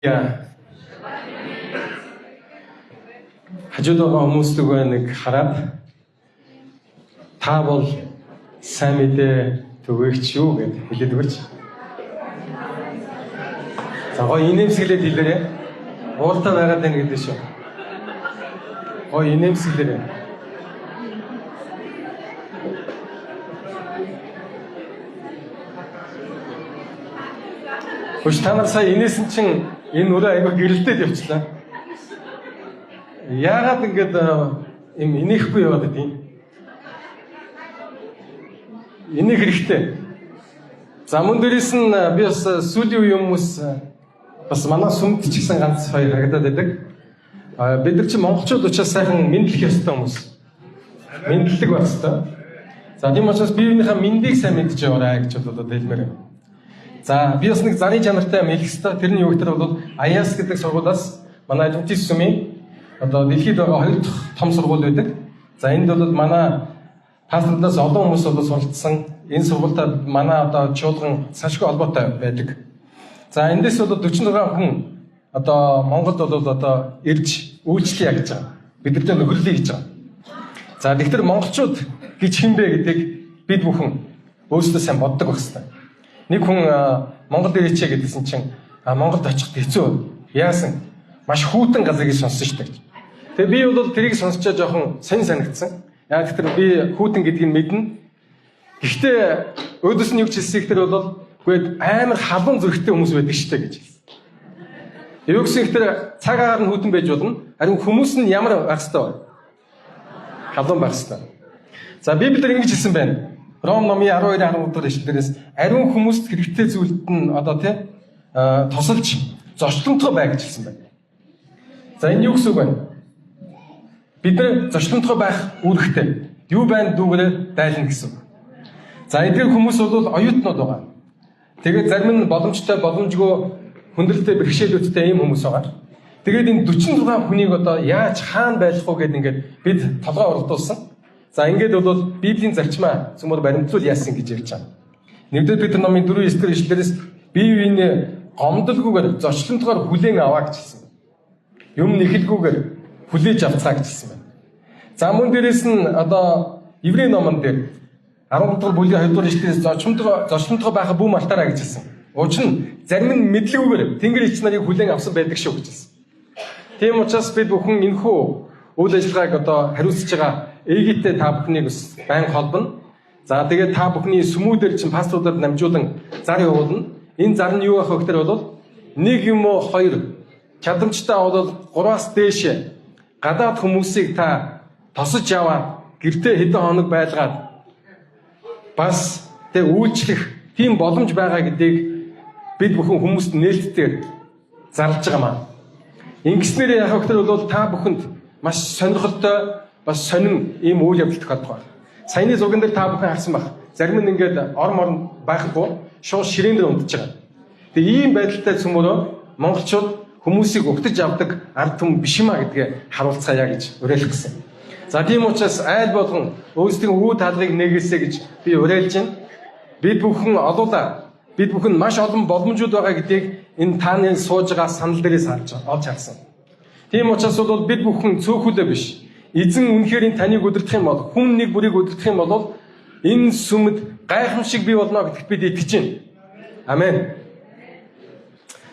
Яа. Хажууд байгаа хүмүүс лүгээ нэг хараад та бол сайн мэдээ түгээгч юу гэд хэлээд өгөөч. За гоё инээмсэглээд хэлээрэй. Ууртай байгаад байна гэдэг шүү. Гоё инээмсэглээрэй. Хөш та нар сая инээсэн чинь энэ өрөө айгүй гэрэлдээд явчлаа. Яагаад ингэж юм инехгүй яваад байдیں۔ Инех хэрэгтэй. За мөн дээрээс нь би бас сүүлийн үеийн хүмүүс бас манай сүмд ч гэсэн ганц хоёр харагдаад байдаг. Бид нар чинь монголчууд учраас сайхан мэдлэх ёстой хүмүүс. Мэдлэг байх ёстой. За тийм учраас биеийнхээ мэндийг сайн мэдж яваарай гэж одоо хэлмээр байна. За би бас нэг зарын чанартай юм хэлэх ёстой. Тэр нь юу гэхээр бол АЯС гэдэг сургуулиас манай Адвентист сүмийн одоо дэлхийд байгаа хоёр дахь том сургууль байдаг. За энд бол манай пасторудаас олон хүмүүс бол суралцсан. Энэ сургуультай манай одоо чуулган салшгүй холбоотой байдаг. За эндээс бол 46 хүн одоо Монголд бол одоо ирж үйлчлэе гэж байгаа. Бид нартэй нөхөрлөе гэж байгаа. За тэгэхээр монголчууд гэж хэн бэ гэдгийг бид бүхэн өөрсдөө сайн боддог байх хэрэгтэй. Нэг хүн Монгол ирээч гэдсэн чинь Монголд очиход хэцүү. Яасан? Маш хүйтэн газрыг сонссон шүү дээ. Тэгээ би бол тэрийг сонсчоо жоохон сонь санагдсан. Яг тэр би хүйтэн гэдгийг мэднэ. Гэхдээ өөдөөс нь юу гэж хэлсэн ихтер бол үгүй амар халуун зүрхтэй хүмүүс байдаг шүү дээ гэж хэлсэн. Юу гэсэн ихтер цаг агаар нь хүйтэн байж болно. Харин хүмүүс нь ямар байх ёстой вэ? Халуун байх ёстой. За Библиэр ингэж хэлсэн байна. Ром номын 12 13 дугаар ишлэлээс ариун хүмүүст хэрэгтэй зүйлд нь одоо тий тусалж зочлонтгой бай гэж хэлсэн байна. За энэ юу гэсэн үг вэ? Бид нар зочлонтгой байх үүрэгтэй. Юу байна дүүгээрээ дайлна гэсэн үг. За эдгээр хүмүүс бол оюутнууд байгаа. Тэгээд зарим нь боломжтой, боломжгүй хүндрэлтэй бэрхшээлүүдтэй ийм хүмүүс байгаа. Тэгээд энэ 46 хүнийг одоо яаж хаана байх вэ гэдээ ингээд бид толгой уралдуулсан. За ингээд бол Библийн зарчмаа цөмөр баримтлуул яасан гэж ярьж байгаа. 1-р Петр номын 4-9 дэх ишлэлээс бие биенээ гомдолгүйгээр зочлонтгоор хүлээн аваа гэж хэлсэн. Юм нэхэлгүйгээр хүлээж авцгаа гэж хэлсэн байна. За мөн дээрээс нь одоо Еврей номон дээр 13 дугаар бүлгийн 2 дугаар ишлэлээс зочлонтгой байхаа бүү мартаарай гэж хэлсэн. Учир нь зарим нь мэдлэгүйгээр Тэнгэр элч нарыг хүлээн авсан байдаг шүү гэж хэлсэн. Тийм учраас бид бүхэн энэхүү үйл ажиллагааг одоо хариуцж байгаа Эгиттэй та бүхнийг бас байн холбоно. За тэгээд та бүхний сүмүүдээр чинь пасторудад намжуулан зар явуулна. Энэ зар нь юу байх вэ гэхээр бол нэг юм уу хоёр чадамжтай бол 3-аас дээш гадаад хүмүүсийг та тосож яваад гэртээ хэдэн хоног байлгаад бас тэг үйлчлэх тийм боломж байгаа гэдгийг бид бүхэн хүмүүст нээлттэй зарлж байгаа маа. Ингэснээр яах вэ гэхээр бол та бүхэнд маш сонирхолтой бас сонин ийм үйл явдал тохиолдох байна. Саяны зурган дээр та бүхэн харсан байх. Зарим нь ингээд ор морн байхгүй шууд ширээн дээр унтж байгаа. Тэгээ ийм байдалтай цөмөрөө монголчууд хүмүүсийг угтаж авдаг ард түмэн биш юм а гэдгээ харуулцгаая гэж уриалах гэсэн. За тийм учраас айл болгон өөрсдийн өвөө таалгыг нээгээсэй гэж би уриалж байна. Бид бүхэн олуула бид бүхэн маш олон боломжууд байгаа гэдгийг энэ тааны сууж байгаа санал дээрээс харж олж харсан. Тийм учраас бол бид бүхэн цөөхөлөө биш. Эзэн үнэхээр энэ таныг удирдах юм бол хүн нэг бүрийг удирдах юм бол энэ сүмэд гайхамшиг бий болно гэдэгт бид итгэж байна. Амен.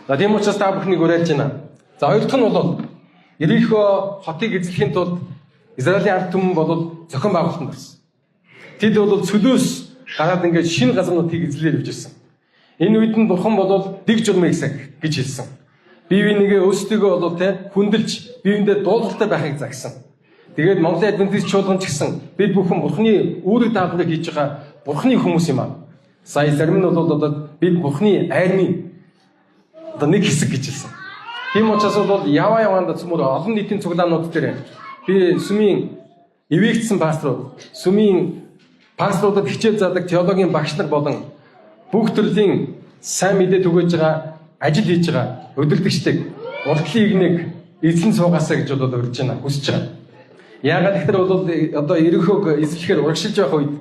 За тийм учраас та бүхнийг уриалж байна. За хоёр дахь нь бол Ерихо хотыг эзлэхийн тулд Израилийн ард түмэн бол зохион байгуулалтанд орсон. Тэд бол цөлөөс гараад ингээд шинэ газарнуудыг эзлээд явж ирсэн. Энэ үед нь бурхан бол дэг журмыг сах гэж хэлсэн. Бие биенийгээ өөрсдийгөө бол тэ хүндэлж бие биендээ дуулууртай байхыг загсан. Тэгээд Монголын Адвентист чуулган ч гэсэн бид бүхэн бурханы үүрэг даалгаврыг хийж байгаа бурханы хүмүүс юм аа. Сая зарим нь бол одоо бид бурханы армийн одоо нэг хэсэг гэж хэлсэн. Тийм учраас бол яваа яваанда цөмөр олон нийтийн цуглаанууд дээр би сүмийн эвээгдсэн пасторууд, сүмийн пасторуудад хичээл заадаг теологийн багш нар болон бүх төрлийн сайн мэдээ түгээж байгаа, ажил хийж байгаа өдөртөгчдийг урдлын игнийг эзэн суугаасаа гэж бол урьж байна, хүсэж байгаа. Яагаад гэхээр бол одоо Ерихог эзлэхээр урагшилж байх үед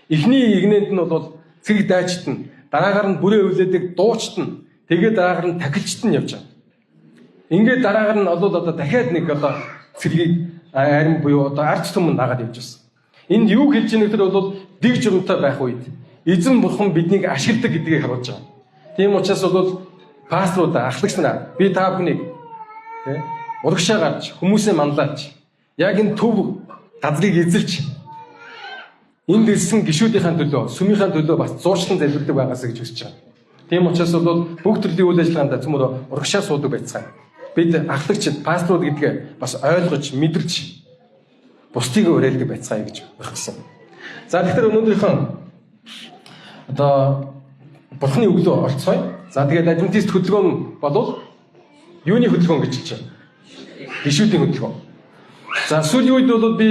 эхний игнэнд нь бол цэг дайчт нь, дараагаар нь бүрээ өвлөдөг дуучт нь, тэгээд дараагаар нь тахилчт нь явж байгаа. Ингээд дараагаар нь олоод одоо дахиад нэг одоо цэргийг арим буюу одоо ард түмэн дагаад явж байсан. Энд юу хэлж байгаа нөхөр бол дэг журамтай байх үед эзэн бурхан биднийг ашигладаг гэдгийг харуулж байгаа. Тийм учраас бол пасторудаа, ахлагч нараа би та бүхнийг тий урагшаа гарч хүмүүсээ манлайлж яг энэ төв газрыг эзэлж энд ирсэн гишүүдийнхээ төлөө, сүмийнхээ төлөө бас зуршлан залбирдаг байгаасаа гэж хүсэж байгаа. Тийм учраас бол бүх төрлийн үйл ажиллагаанд цөмөр урагшаа суудаг байцгаая. Бид ахлагчид, пасторууд гэдгээ бас ойлгож, мэдэрч бусдыг уриалдаг байцгаая гэж урьсан. За, тэгэхээр өнөөдрийнхөө одоо Бурхны өглөө орцгоё. За, тэгээд адвентист хөдөлгөөн болвол юуны хөдөлгөөн гэж хэлж байна? Гишүүдийн хөдөлгөөн. За, сүүлийн үед бол би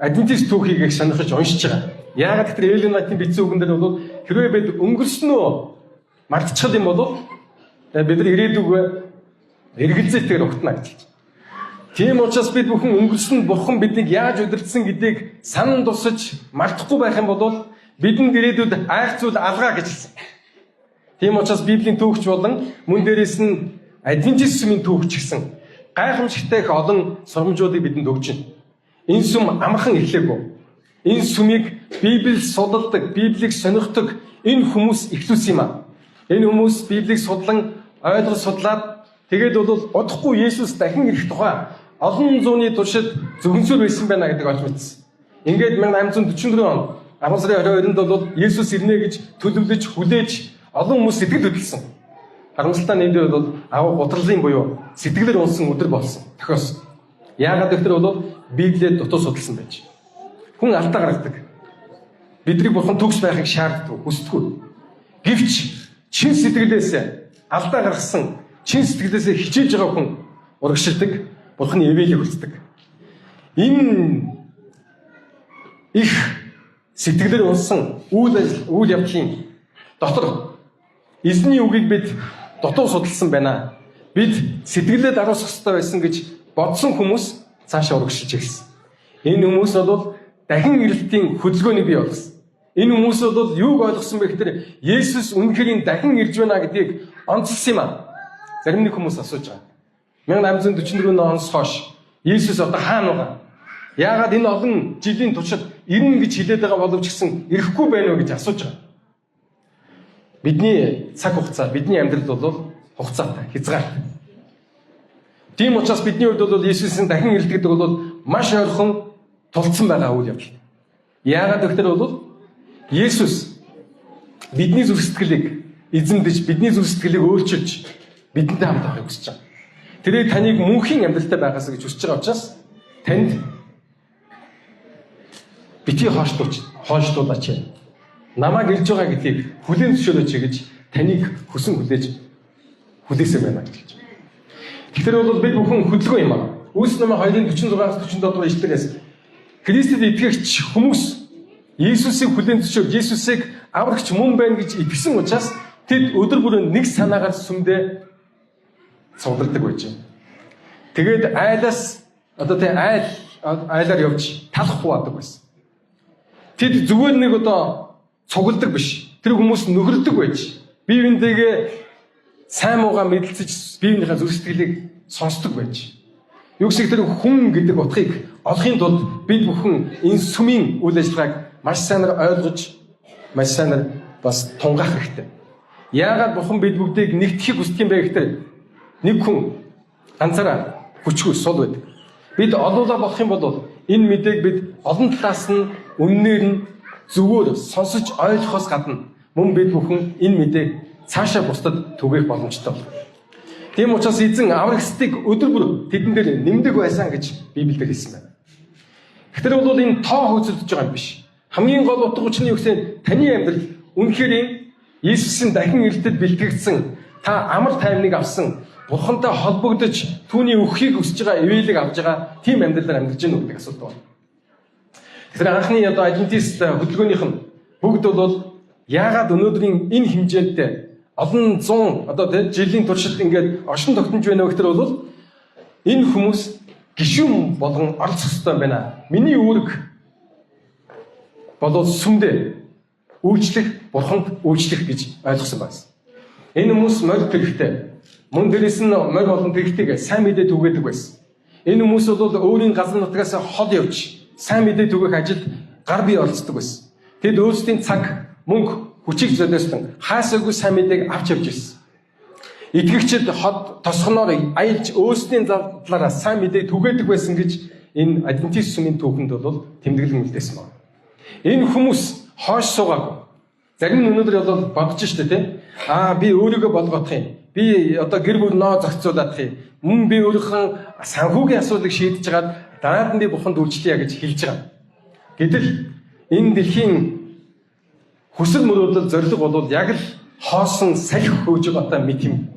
адвентист түүхийг их сонирхож уншиж байгаа. Яагаад гэвэл Эллен Вайтын бичсэн үгэн дээр бол хэрвээ бид өнгөрснөө мартчихл юм бол бид нар ирээдүгөө эргэлзээтэйгээр угтана гэж хэлж. Тийм учраас бид бүхэн өнгөрсөн Бурхан биднийг яаж удирдсан гэдгийг санан тусаж мартахгүй байх юм бол бидэнд ирээдүйд айх зүйл алгаа гэж хэлсэн. Тийм учраас Библийн түүхч болон мөн дээрээс нь Адвентист сүмийн түүхч гэсэн гайхамшигтай их олон сургамжуудыг бидэнд өгч байна. Энэ сүм амархан эхлээгүй. Энэ сүмийг Библи судалдаг, Библийг сонирхдог энэ хүмүүс эхлүүлсэн юм а. Энэ хүмүүс Библийг судлан ойлгож судлаад тэгээд бол удахгүй Есүс дахин ирэх тухай олон зууны туршид зөгнсөөр байсан байна гэдэг олж мэдсэн. Ингээд 1844 он 10 сарын 22-нд бол Есүс ирнэ гэж төлөвлөж хүлээж олон хүмүүс сэтгэл хөдлөсөн. Харамсалтай нь энд бол агуу гутралын буюу сэтгэлээр унсан өдөр болсон. Тохиосон. Яагаад гэвэл бол Библиэд дутуу судалсан байж. Хүн алдаа гаргадаг. Биднийг бурхан төгс байхыг шаарддаг, хүсдэггүй. Гэвч чин сэтгэлээс алдаа гаргасан, чин сэтгэлээсээ хичээж байгаа хүн урагшилдаг, бурханы ивэлийг хүсдэг. Энэ их сэтгэлээр унсан үйл ажил, үйл явдлын дотор эзний үгийг бид дутуу судалсан байна. Бид сэтгэлээ даруусах ёстой байсан гэж бодсон хүмүүс цаашаа урагшилж ирсэн. Энэ хүмүүс бол дахин ирэлтийн хөдөлгөөнийг бий болгосон. Энэ хүмүүс бол юуг ойлгосон бэ гэхээр Есүс үнэхээр энэ дахин ирж байна гэдгийг онцлсон юм аа. Зарим нэг хүмүүс асууж байгаа. 1844 оноос хойш Есүс одоо хаана байгаа? Яагаад энэ олон жилийн туршид ирнэ гэж хэлээд байгаа боловч гэсэн ирэхгүй байна уу гэж асууж байгаа. Бидний цаг хугацаа, бидний амьдрал бол хугацаатай, хязгаартай. Тийм учраас бидний хувьд бол Есүсийн дахин ирэлт гэдэг бол маш ойрхон тулцсан байгаа үйл явдал. Яагаад гэвэл бол Есүс бидний зүрх сэтгэлийг эзэмдэж, бидний зүрх сэтгэлийг өөрчилж бидэнтэй хамт байхыг хүсэж байгаа. Тэрийг таныг мөнхийн амьдралтай байгаасаа гэж хүсэж байгаа учраас танд битгий хойшлуулаач. Намайг ирж байгаа гэдгийг хүлээн зөвшөөрөөч гэж таныг хүсэн хүлээж хүлээсэн байна гэж хэлж байна. Тэгэхээр бол бид бүхэн хөдөлгөөн юм аа. Үйлс номын 2-ын 46-аас 47 дугаар ишлэгээс Христэд итгэгч хүмүүс Иесусыг хүлээн зөвшөөрж, Иесусыг аврагч мөн байна гэж итгэсэн учраас тэд өдөр бүрэн нэг санаагаар сүмдээ цуглардаг байжээ. Тэгээд айлаас одоо тэ айл айлаар явж талх хуваадаг байсан. Тэд зүгээр нэг одоо цугладаг биш. Тэр хүмүүс нөхөрдөг байж. Бие биентэйгээ сайн муугаа мэдлцэж бие биенийхээ зүрх сэтгэлийг сонсдог байж. Юу гэсэн тэр хүн гэдэг утгыг олохын тулд бид бүхэн энэ сүмийн үйл ажиллагааг маш сайнаар ойлгож, маш сайнаар бас тунгаах хэрэгтэй. Яагаад бурхан бид бүгдийг нэгтгэхийг хүсдэг юм бэ гэхээр нэг хүн ганцаараа хүчгүй сул байдаг. Бид олуула болох юм бол энэ мэдээг бид олон талаас нь үннээр нь зөвөр сонсож ойлгохоос гадна мөн бид бүхэн энэ мэдээг цаашаа бусдад түгээх боломжтой болно. Тийм учраас эзэн аврагчдыг өдөр бүр тэдэн дээр нэмдэг байсан гэж Библиэлд хэлсэн байна. Тэгэхээр бол энэ тоо хөөцөлдөж байгаа юм биш. Хамгийн гол утга учир нь юу гэхээр таны амьдрал үнэхээр юм Иесусийн дахин ирэлтэд бэлтгэгдсэн, та амар тайвныг авсан, Бурхантай холбогдож түүний өгөхийг хүсэж байгаа ивэлийг авж байгаа тийм амьдралаар амьдарч гэнэ үү гэдэг асуулт байна. Тэгэхээр анхны одоо адвентист хөдөлгөөнийх нь бүгд бол яагаад өнөөдрийн энэ хэмжээнд олон зуун одоо тэ жилийн туршид ингээд оршин тогтнож байна вэ гэхээр бол энэ хүмүүс гишүүн болгон оролцох ёстой байна. Миний үүрэг болоод сүмдээ үйлчлэх, бурханд үйлчлэх гэж ойлгосон байсан. Энэ хүмүүс морь тэрэгтэй, Мөн дээрээс нь морь болон тэрэгтэйг сайн мэдээ түгээдэг байсан. Энэ хүмүүс бол өөрийн газар нутгаас хол явж сайн мэдээ түгээх ажилд гар бие оролцдог байсан. Тэд өөрсдийн цаг, мөнгө, хүчийг золиослон хаасаагүй сайн мэдээг авч явж ирсэн. Итгэгчид хот тосгоноор аялж өөрсдийн заллаараа сайн мэдээг түгээдэг байсан гэж энэ адвентист сүмийн түүхэнд бол тэмдэглэн үлдээсэн байна. Энэ хүмүүс хойш суугаагүй. Зарим нь өнөөдөр бол бодож штэ тий. Аа би өөрийгөө болгоодох юм. Би одоо гэр бүл ноо зохицуулах юм. Мөн би өөрийнхөө санхүүгийн асуудлыг шийдэж хагаад дараад нь би бурханд үйлчлэе гэж хэлж байгаа. Гэтэл энэ дэлхийн хүсэл мөрөөдөл зориг бол яг л хоосон салхи хөөж байгаатай мэт юм.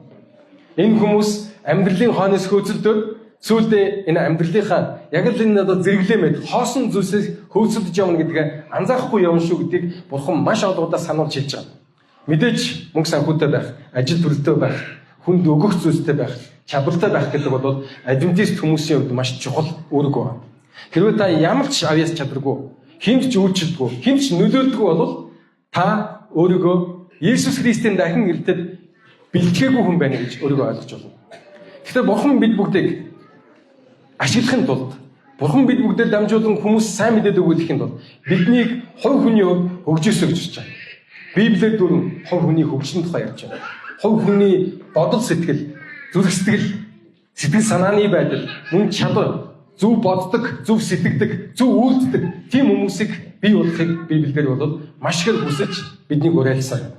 Энэ хүмүүс амьдралын хооноос хөөцөлдөөд сүүлдээ энэ амьдралынхаа яг л энэ одоо зэрэглээ мэд хоосон зүйлсээс хөөцөлдөж явна гэдгээ анзаарахгүй явна шүү гэдгийг бурхан маш олон удаа сануулж хэлж байгаа. Мэдээж мөнгө санхүүтэй байх, ажил төрөлтэй байх, хүнд өгөх зүйлстэй байх, чадвартай байх гэдэг бол адвентист хүмүүсийн хувьд маш чухал үүрэг байна. Хэрвээ та ямар ч авьяас чадваргүй, хүнд ч үйлчилдэггүй, хүнд ч нөлөөлдөггүй бол та өөрийгөө Есүс Христийн дахин ирэлтэд бэлтгээгүй хүн байна гэж өөрийгөө ойлгож байна. Тэгэхээр Бурхан бид бүгдийг ашиглахын тулд Бурхан бид бүгдээр дамжуулан хүмүүс сайн мэдээд өгүүлэхийн тулд биднийг хувь хүний хувьд хөгжөөсэй гэж хэлж байгаа. Библиэр дүүрэн хувь хүний хөгжлийн тухай ярьж байна. Хувь хүний бодол сэтгэл, зүрх сэтгэл, сэтгэл санааны байдал, мөн чадвар, зөв боддог, зөв сэтгэдэг, зөв үйлддэг тийм хүмүүсийг бий болохыг Библиэр бол маш ихээр хүсэж биднийг уриалсан.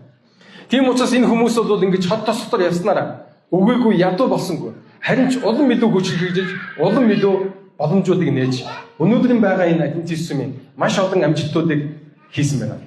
Тийм учраас энэ хүмүүс бол ингэж хот тосготоор явснараа үгээгүй ядуу болсонгүй. Харин ч улам илүү хүчрхэгжиж, улам илүү боломжуудыг нээж өнөөдрийн байгаа энэ адвентист сүмийн маш олон амжилтуудыг хийсэн байна.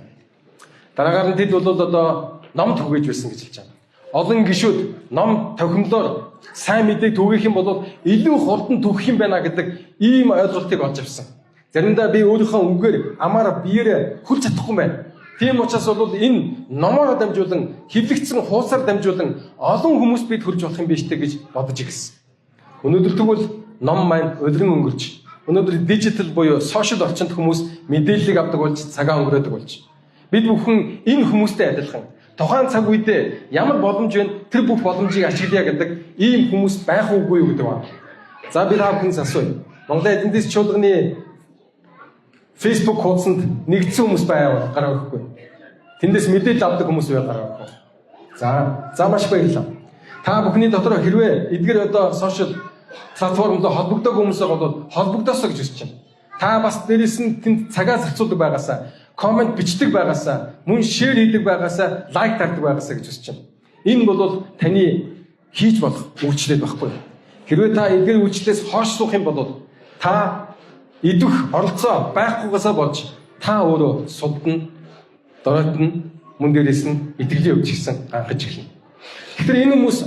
Дараагаар нь тэд бол одоо ном түгээж байсан гэж хэлж байна. Олон гишүүд ном тохимлоор сайн мэдээг түгээх юм бол илүү хурдан түгэх юм байна гэдэг ийм ойлголтыг олж авсан. Заримдаа би өөрийнхөө үгээр амаараа биеэрээ хүрч чадахгүй байна. Тийм учраас бол энэ номоор дамжуулан хэвлэгдсэн хуудасаар дамжуулан олон хүмүүс бид хүрч болох юм биш үү гэж бодож ирсэн. Өнөөдөр тэгвэл ном маань улиран өнгөрч өнөөдөр дижитал буюу social орчинд хүмүүс мэдээллийг авдаг болж цагаа өнгөрөөдөг болж бид бүхэн энэ хүмүүстэй адилхан тухайн цаг үедээ ямар боломж вэ тэр бүх боломжийг ашиглая гэдэг ийм хүмүүс байх уугүй юу гэдэг байна. За би та бүхнээс асууя. Монголын Адвентист чуулганы Facebook хуудсанд нэгдсэн хүмүүс байвал гараа өгөхгүй. Тэндээс мэдээлэл авдаг хүмүүс байвал гараа өгөхгүй. За маш их баярлалаа. Та бүхний дотор хэрвээ эдгээр одоо social платформд холбогдоогүй хүмүүс байгаа бол холбогдоосоо гэж хүсэж байна. Та бас дээрээс нь тэнд цагаа зарцуулдаг байгаасаа, comment бичдэг байгаасаа, мөн share хийдэг байгаасаа, like дардаг байгаасаа гэж хүсэж байна. Энэ бол таны хийж болох үйлчлэл байхгүй. Хэрвээ та эдгээр үйлчлэлээс хойш суух юм бол та идэвх оролцоо байхгүйгаасаа болж та өөрөө судна, доройтно, мөн дээрээс нь итгэлийн хувьд ч гэсэн ганхаж эхэлнэ. Тэгэхээр энэ хүмүүс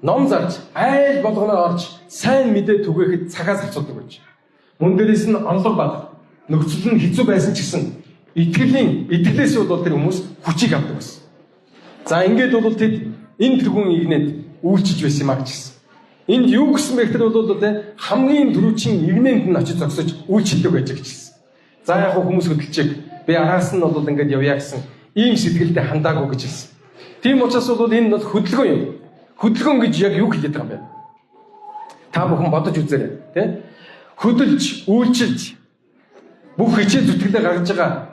ном зарж, айл болгоноор орж сайн мэдээ түгээхэд цагаа зарцуулдаг байж. Мөн дээрээс нь онолог баг нөхцөл нь хэцүү байсан ч гэсэн итгэлээс бол тэр хүмүүс хүчийг авдаг байсан. За ингээд бол тэд энэ тэргүүн игнэд үйлчилж байсан юм а гэж хэлсэн. Энд юу гэсэн бэ гэхээр бол хамгийн түрүүчийн игнэнд нь очиж зогсож үйлчилдэг байж гэж хэлсэн. За яг хүмүүс хөдөлчиг би араас нь бол ингээд явъя гэсэн ийм сэтгэлдээ хандаагүй гэж хэлсэн. Тийм учраас бол энэ бол хөдөлгөөн юм. Хөдөлгөөн гэж яг юу хэлээд байгаа юм бэ? Та бүхэн бодож үзээрэй, тий? Хөдөлж, үйлчилж бүх хичээл зүтгэлээ гаргаж байгаа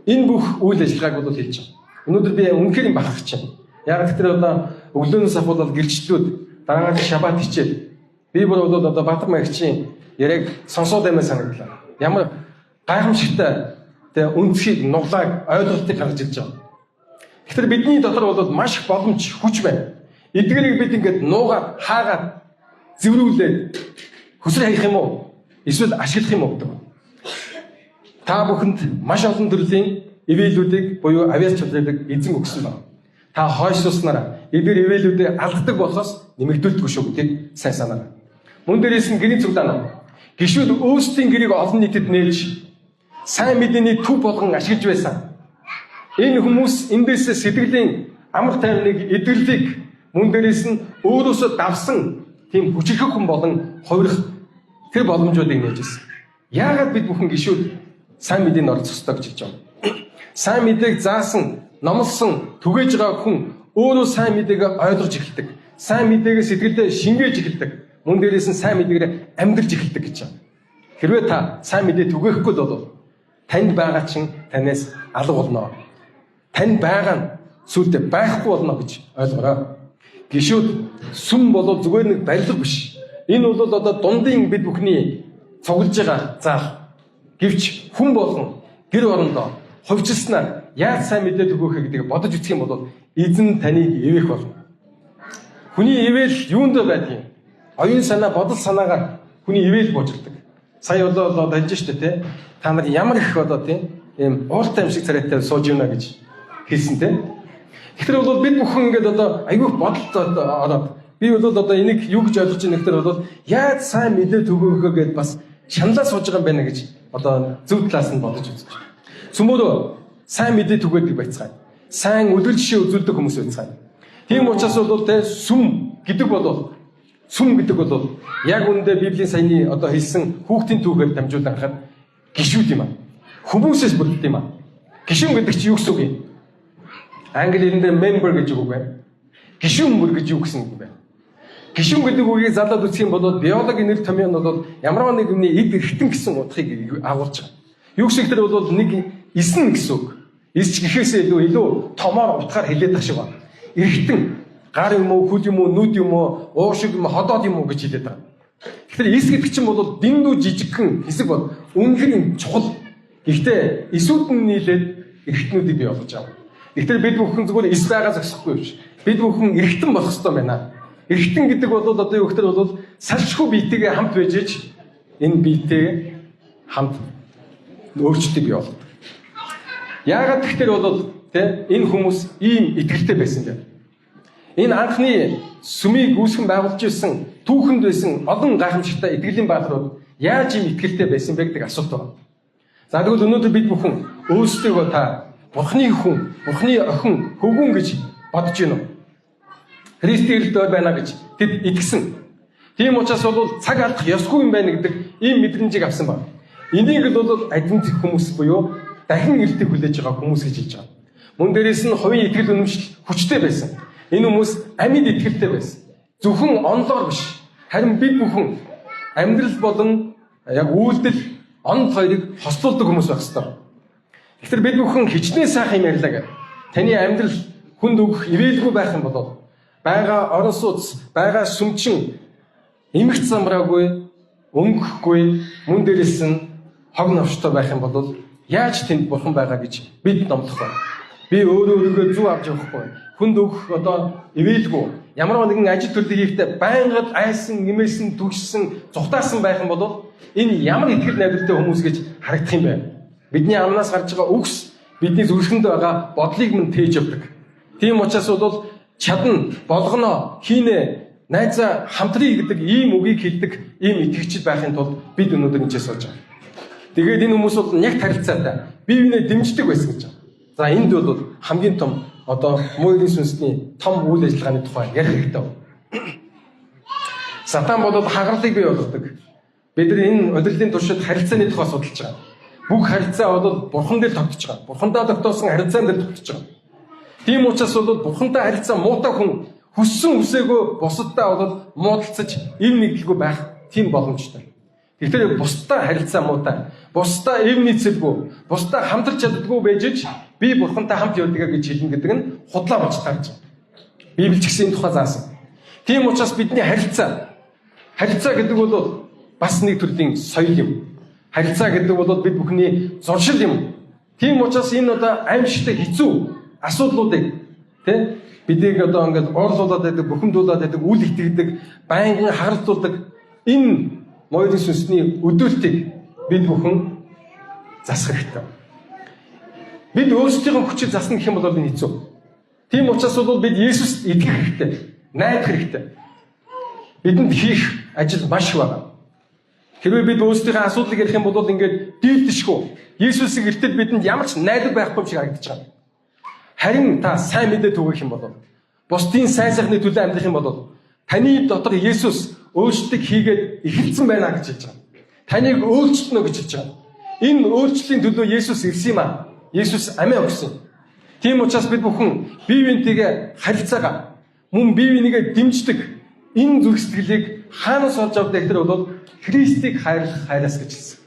энэ бүх үйл ажиллагааг бол хэлж байгаа. Өнөөдөр би үнэхээр юм бахархаж байна. Яг тэр одоо өглөөнөөс ахуулаад гэрчлэлүүд дараагаар шабат хичээл. Би бүр бол одоо Баатар маягчийн яриаг сонсоод аймаа санагдлаа. Ямар гайхамшигтай тэ өнцгийг, нуглааг, ойлголтыг гаргаж ирж байгаа. Тэгэхээр бидний дотор бол маш их боломж, хүч байна. Эдгээрийг бид ингээд нуугаад, хаагаад, зэврүүлээд хөсөр хаях юм уу? Эсвэл ашиглах юм уу гэдэг. Та бүхэнд маш олон төрлийн ивэлүүдийг буюу авиас чадрыг эзэн өгсөн байна. Та хойшлуулснараа эдгээр ивэлүүдийг алддаг болохоос нэмэгдүүлдэггүй шүү гэдгийг сайн санаарай. Мөн дээрээс нь гэрийн цуглаан. Гишүүд өөрсдийн гэрийг олон нийтэд нээж сайн мэдээний төв болгон ашиглаж байсан. Энэ хүмүүс эндээс сэтгэлийн амар тайвныг, эдгэрлийг мөн дээрээс нь өөрөөсөө давсан тийм хүчирхэг хүн болон хувирах тэр боломжуудыг нээж ирсэн. Яагаад бид бүхэн гишүүд сайн мэдээнд оролцох ёстой гэж хэлж байгаа юм? Сайн мэдээг заасан, номлосон, түгээж байгаа хүн өөрөө сайн мэдээг ойлгож эхэлдэг. Сайн мэдээгээ сэтгэлдээ шингээж эхэлдэг. Мөн дээрээс нь сайн мэдээгээр амьдрч эхэлдэг гэж байна. Хэрвээ та сайн мэдээ түгээхгүй л бол танд байгаа чинь танаас алга болно. Танд байгаа нь сүүлдээ байхгүй болно гэж ойлгоорой. Гишүүд, сүм бол зүгээр нэг барилга биш. Энэ бол одоо дундын бид бүхний цуглаж байгаа зал. Гэвч хүн болгон гэр орондоо хувьчилснаар яаж сайн мэдээ түгээх гэдгийг бодож үзэх юм бол эзэн таныг ивээх болно. Хүний ивэл юунд байдгийг? Оюун санаа, бодол санаагаар хүний ивэл буужирдаг. Сая одоо хэлж штэ тий. Та нар ямар их одоо тий ийм ууртай юм шиг царайтай сууж байна гэж хэлсэн тий. Тэгэхээр бол бид бүхэн ингээд одоо айгүйх бодолд ороод би бол одоо энийг юу гэж ойлгож байна гэхээр бол яаж сайн мэдээ түгэөхөө гэд бас шаналаа сууж байгаа юм байна гэж одоо зөв талаас нь бодож үзэж байна. Сүмөөрөө сайн мэдээ түгээдэг байцгаая. Сайн үлгэр жишээ үзүүлдэг хүмүүс байцгаая. Тийм учраас бол тэ сүм гэдэг бол яг үүндээ Библийн саяны одоо хэлсэн хүүхдийн түүхээр дамжуулан харахад гишүүд юм аа. Хүмүүсээс бүрддэг юм аа. Гишүүн гэдэг чинь юу гэсэн үг юм? Англи хэлэндээ member гэж үг байна. Гишүүн бүр гэж юу гэсэн үг вэ? Гишүүн гэдэг үгийг залаад үзэх юм бол биологийн нэр томьёо нь бол ямар нэг юмны эд эрхтэн гэсэн утгыг агуулж байгаа. Юу гэсэн хэрэг бол нэг эсэн гэсэн үг. Эсч гэхээсээ илүү томоор утгаар хэлээд тах шиг байна. Эрхтэн гар юм уу, хөл юм уу, нүд юм уу, уушиг юм уу, ходоод юм уу гэж хэлээд байгаа. Тэгэхээр эс гэдэг чинь бол дэндүү жижигхэн хэсэг бол үнэхээр юм чухал. Гэхдээ эсүүд нь нийлээд эрхтнүүдийг бий болгож байгаа. Тэгэхээр бид бүхэн зүгээр эс байгаа зогсохгүй биш. Бид бүхэн эрхтэн болох ёстой байна. Эрхтэн гэдэг бол одоо юу гэхээр бол салшгүй биетэйгээ хамт байж ич энэ биетэйгээ хамт өөрчлөлтийг бий болгодог. Яагаад тэгэхээр бол тэ энэ хүмүүс ийм итгэлтэй байсан бэ? Энэ анхны сүмийг үүсгэн байгуулж ирсэн түүхэнд байсан олон гайхамшигтай итгэлийн бааtruуд яаж ийм итгэлтэй байсан бэ гэдэг асуулт байна. За тэгвэл өнөөдөр бид бүхэн өөрсдийгөө та Бурхны хүн, Бурхны охин, хөвгүн гэж бодож байна уу? Христийн ирэлт байна гэж тэд итгэсэн. Тийм учраас бол цаг алдах ёсгүй юм байна гэдэг ийм мэдрэмжийг авсан байна. Энийг л бол адвентик хүмүүс буюу дахин ирэлтийг хүлээж байгаа хүмүүс гэж хэлж байгаа. Мөн дээрээс нь хувийн итгэл үнэмшил хүчтэй байсан. Энэ хүмүүс амьд итгэлтэй байсан. Зөвхөн онолоор биш. Харин бид бүхэн амьдрал болон яг үйлдэл онол хоёрыг хослуулдаг хүмүүс байх ёстой. Тэгэхээр бид бүхэн хичнээн сайхан юм ярьлаа гэх. Таны амьдрал хүнд өгөх ивээлгүй байх юм бол байгаа орон сууц, байгаа сүмчин эмх замраагүй, өнгөхгүй, мөн дээрээс нь хог новштой байх юм бол яаж тэнд бурхан байгаа гэж бид номлох вэ? Би өөрөө өөрийгөө зүв авч явахгүй. Хүнд өгөх одоо ивээлгүй. Ямар нэгэн ажил төрлийг хийхдээ байнга л айсан, нэмээсэн, түгшсэн, зугтаасан байх юм бол энэ ямар итгэл найдвартай хүмүүс гэж харагдах юм бэ? Бидний амнаас гарч байгаа үгс бидний зүрхэнд байгаа бодлыг мөн тээж явдаг. Тийм учраас бол чадна, болгоно, хийнэ, найзаа хамтрий гэдэг ийм үгийг хэлдэг ийм итгэгчид байхын тулд бид өнөөдөр энэ ч сууж байгаа. Тэгээд энэ хүмүүс бол яг харилцаатай бие биенээ дэмждэг байсан гэж байна. За энд бол хамгийн том одоо муу сүнсний том үйл ажиллагааны тухай ярих хэрэгтэй байна. Сатан бол хагарлыг бий болгодог. Бид нар энэ удирдлын туршид харилцааны тухай судалж байгаа. Бүх харилцаа бол бурхан дээр тогтож байгаа. Бурхандаа тогтоосон харилцаан дээр тогтож байгаа. Тийм учраас бол бурхантай харилцаа муутай хүн хүссэн хүсээгүй бусадтай бол муудалцаж эв нэгдэлгүй байх тийм боломжтой. Тэгэхээр бусдаа харилцаа муутай, бусдаа эв нийцэлгүй, бусдаа хамтарч чаддаггүй байж ич би бурхантай хамт явдгаа гэж хэлнэ гэдэг нь худлаа болж таарч байна. Библи ч гэсэн энэ тухай заасан. Тийм учраас бидний харилцаа гэдэг бол бас нэг төрлийн соёл юм. Харилцаа гэдэг бол бид бүхний зуршил юм. Тийм учраас энэ одоо аимшигтай хэцүү асуудлуудыг тэ бидийг одоо ингээд уурлуулад байдаг, бухимдуулаад байдаг, үл итгэдэг, байнгын харалдуулдаг энэ моёлын сүнсний өдөөлтийг бид бүхэн засах хэрэгтэй. Бид өөрсдийнхөө хүчээр засна гэх юм бол энэ хэцүү. Тийм учраас бол бид Есүст итгэх хэрэгтэй, найдах хэрэгтэй. Бидэнд хийх ажил маш их байна. Хэрвээ бид өөрсдийнхөө асуудлыг ярих юм бол ингээд дийлдэшгүй. Есүсийг эртэл бидэнд ямар ч найдвар байхгүй юм шиг харагдаж байгаа. Харин та сайн мэдээ түгээх юм бол бусдын сайн сайхны төлөө амьдрах юм бол таны дотор Есүс өөрчлөлтийг хийгээд эхэлсэн байна гэж хэлж байгаа. Таныг өөрчлөнө гэж хэлж байгаа. Энэ өөрчлөлийн төлөө Есүс ирсэн юм аа. Есүс амиа өгсөн. Тийм учраас бид бүхэн бие биентэйгээ харилцаагаа Мөн бие бинийгээ дэмждэг энэ зүрх сэтгэлийг хаанаас олж авдаг гэхээр бол Христийг хайрлах хайраас гэж хэлсэн.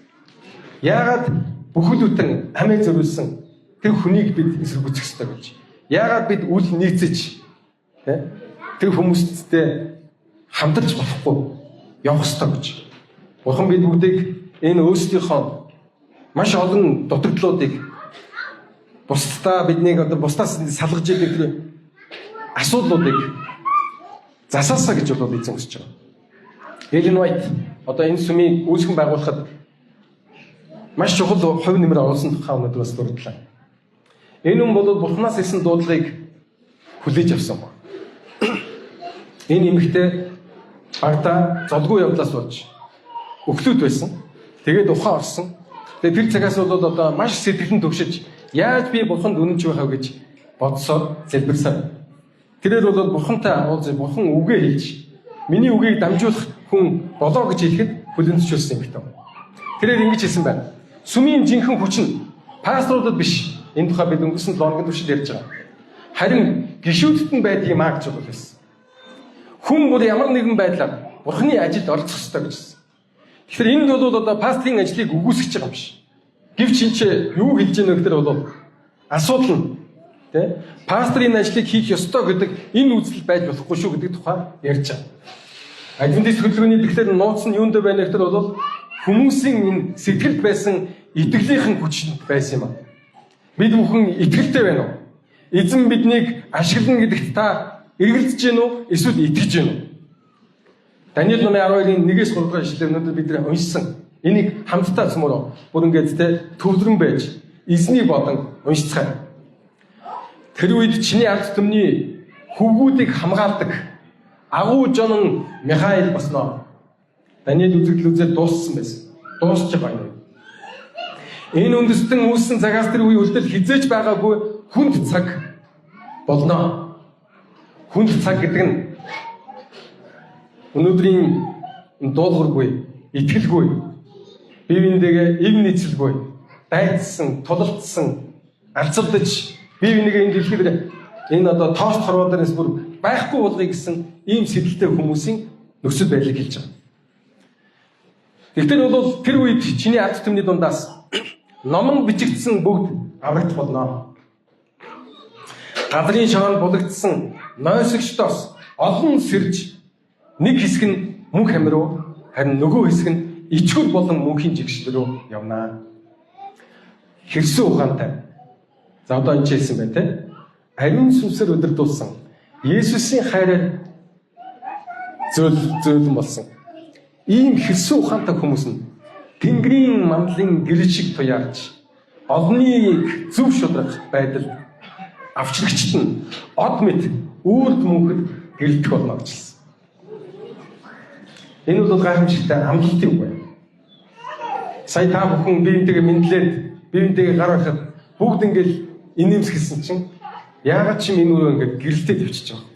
Яагаад бүхэл бүтэн амиа зориулсан тэр хүнийг бид эсэргүүцэх ёстой гэж. Яагаад бид үл нийцэж тэр хүмүүстэй хамтарч болохгүй явах ёстой гэж. Бурхан бид бүгдийг энэ өөрсдийнхөө маш олон дутагдлуудыг бусдаа биднийг одоо бусдаас салгаж идэг тэр асуудлуудыг засаасаа гэж бол эзэн хүсэж байгаа. Эллен Уайт одоо энэ сүмийг үүсгэн байгуулахад маш чухал хувь нэмэр оруулсан тухай өнөөдөр бас дурдлаа. Энэ хүн бол Бурханаас ирсэн дуудлагыг хүлээж авсан баг. Энэ эмэгтэй багада золгүй явдлаас болж өхлөд байсан. Тэгээд ухаан орсон. Тэгээд тэр цагаас бол одоо маш сэтгэлэн төгшөж яаж би Бурханд үнэнч байх вэ гэж бодсоор залбирсаар. Тэрээр бол Бурхантай уулзаж Бурхан үгээ хэлж миний үгийг дамжуулах хүн болоо гэж хэлэхэд хүлээн зөвшөөрсөн юм байна. Тэрээр ингэж хэлсэн байна. Сүмийн жинхэнэ хүч нь пасторудад биш. Энэ тухай бид өнгөрсөн 7 хоногийн туршид ярьж байгаа. Харин гишүүдэд нь байдаг юм аа гэж бол хэлсэн. Хүн бүр ямар нэгэн байдлаар Бурханы ажилд оролцох ёстой гэж хэлсэн. Тэгэхээр энд бол одоо пасторын ажлыг үгүйсгэж байгаа юм биш. Гэвч энэ ч юу хэлж байгаа нөхдөр бол асуудал нь тэ пасторын ажлыг хийх ёстой гэдэг энэ үзэл байж болохгүй шүү гэдэг тухай ярьж байгаа. Адвентист хөдөлгөөний тэгэхээр нууц нь юунд байна гэхээр бол хүмүүсийн энэ сэтгэлд байсан итгэлийнхэн хүчинд байсан юм а. Бид бүхэн итгэлтэй байна уу? Эзэн биднийг ашиглана гэдэгт та эргэлзэж гин үү? Эсвэл итгэж гин үү? Даниэл номын 12-ын 1-ээс 3 дугаар ишлэлээр өнөөдөр бид нар уншсан. Энийг хамтдаа цөмөрөө бүр ингээд те төвлөрөн байж эзнийг бодон уншицгаая. Тэр үед чиний ард түмний хөвгүүдийг хамгаалдаг агуу жонон Михаил босноо. Даниэл үзэгдэл үзээд дууссан байсан. Дуусч байгаа юм. Энэ үндэстэн үүссэн цагаас тэр үе үлдэл хизээч байгаагүй хүнд цаг болно. Хүнд цаг гэдэг нь өнөөдрийн дуулуургүй, итгэлгүй, бие биендээ эв нийцэлгүй, дайцсан, тулалдсан, алцалдаж бие бинийгээ энэ дэлхийд энэ одоо тоос хорвоодоос бүр байхгүй болгоё гэсэн ийм сэтэлтэй хүмүүсийн нөхцөл байдлыг хэлж байгаа. Тэгтэл бол тэр үед чиний ард түмний дундаас ном нь бичигдсэн бүгд аврагдах болно. Газрын шороонд булагдсан нойсогчдоос олон сэрж нэг хэсэг нь мөнх амь руу, харин нөгөө хэсэг нь ичгүүр болон мөнхийн жигшил рүү явнаа. Хэрсэн ухаантай. За одоо энэ ч хэлсэн байна те. Ариун сүнсээр удирдуулсан Есүсийн хайраар зөөлөн болсон. Ийм хэрсэн ухаантай хүмүүс нь Тэнгэрийн мандлын гэрэл шиг туяарч олныг зөв шудрах байдал авчрагчд нь од мэт үрд мөнхөд гэрэлтэх болно гэж хэлсэн. Энэ бол гайхамшигтай амлалтын үг байна. Сая та бүхэн биентэйгээ мэдлээд биентэйгээ гар байхад бүгд ингээл инээмсэглэсэн чинь яагаад ч юм энэ өрөө ингээд гэрэлтэй төвчж байгаа.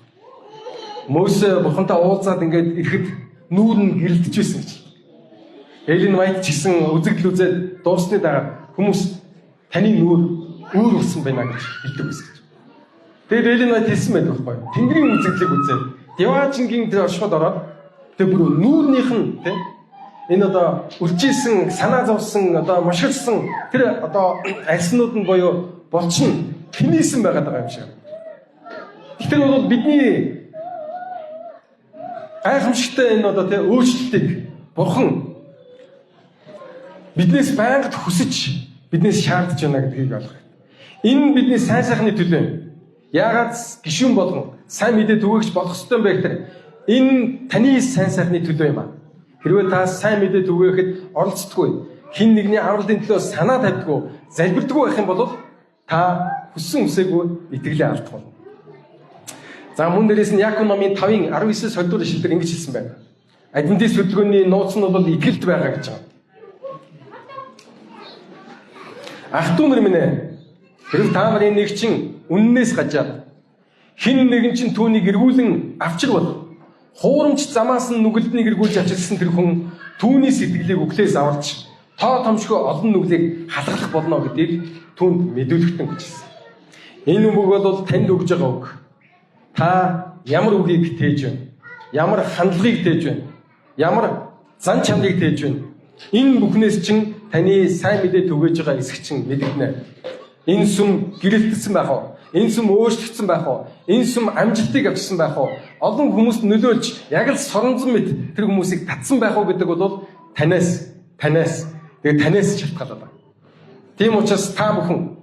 Мөсө бурхантай уулзаад ингээд ирэхэд нүүр нь гэрэлтэж байсан гэж. Эллен Вайт ч гэсэн үзэгдэл үзээд дууссаны дараа хүмүүс таны нүүр өөр болсон байна гэж хэлдэг байсан гэж. Тэгээд Эллен Вайт хэлсэн байдаг байхгүй юу? Тэнгэрийн үзэгдлийг үзээд Деваажингийн тэр оршиход ороод тэр бүр нүүрнийх нь тэ энэ одоо үлчээсэн, санаа зовсон, одоо мушгилсан тэр одоо альснууд нь буюу булчин тэнийсэн байгаад байгаа юм шиг. Тэгэхээр бол бидний гайхамшигтай энэ одоо тэ өөрчлөлтийг бурхан биднээс байнга хүсэж, биднээс шаардж байна гэдгийг ойлгох. Энэ бидний сайн сайхны төлөө. Яагаад гишүүн болгон сайн мэдээ түгээгч болох ёстой юм бэ гэхээр энэ таны сайн сайхны төлөө юм аа. Хэрвээ та сайн мэдээ түгээхэд оролцдоггүй, хэн нэгний авралын төлөө санаа тавьдаггүй, залбирдаггүй байх юм бол та хүссэн хүсээгүй итгэлээ алдах болно. За мөн дээрээс нь Яаков номын 5-ын 19-с 20 дугаар ишлэлээр ингэж хэлсэн байна. Адвентист хөдөлгөөний нууц нь бол итгэлд байгаа гэж байгаа. Ах トゥ нар минь ээ, хэрв та нарын нэг чин үннээс гажаад хэн нэгэн чин түүнийг эргүүлэн авчирвал хуурамч замаас нь нүгэлтнийг эргүүлж авчирсан тэр хүн түүний сэтгэлийг үхлээс аварч тоо томшгүй олон нүглийг халахлах болно гэдгийг түүнд мэдүүлэхтэн гэж хэлсэн. Энэ үг бол танд өгж байгаа үг. Та ямар үгийг тээж байна? Ямар хандлагыг тээж байна? Ямар зан чанарыг тээж байна? Энэ бүхнээс чинь таны сайн мэдээ түгээж байгаа эсэх чинь мэдэгдэнэ. Энэ сүм гэрэлтсэн байх уу? Энэ сүм өөрчлөгдсөн байх уу? Энэ сүм амжилтыг авчирсан байх уу? Олон хүмүүст нөлөөлж яг л соронзон мэт тэр хүмүүсийг татсан байх уу гэдэг бол танаас тэгээд танаас шалтгаалаад байна. Тийм учраас та бүхэн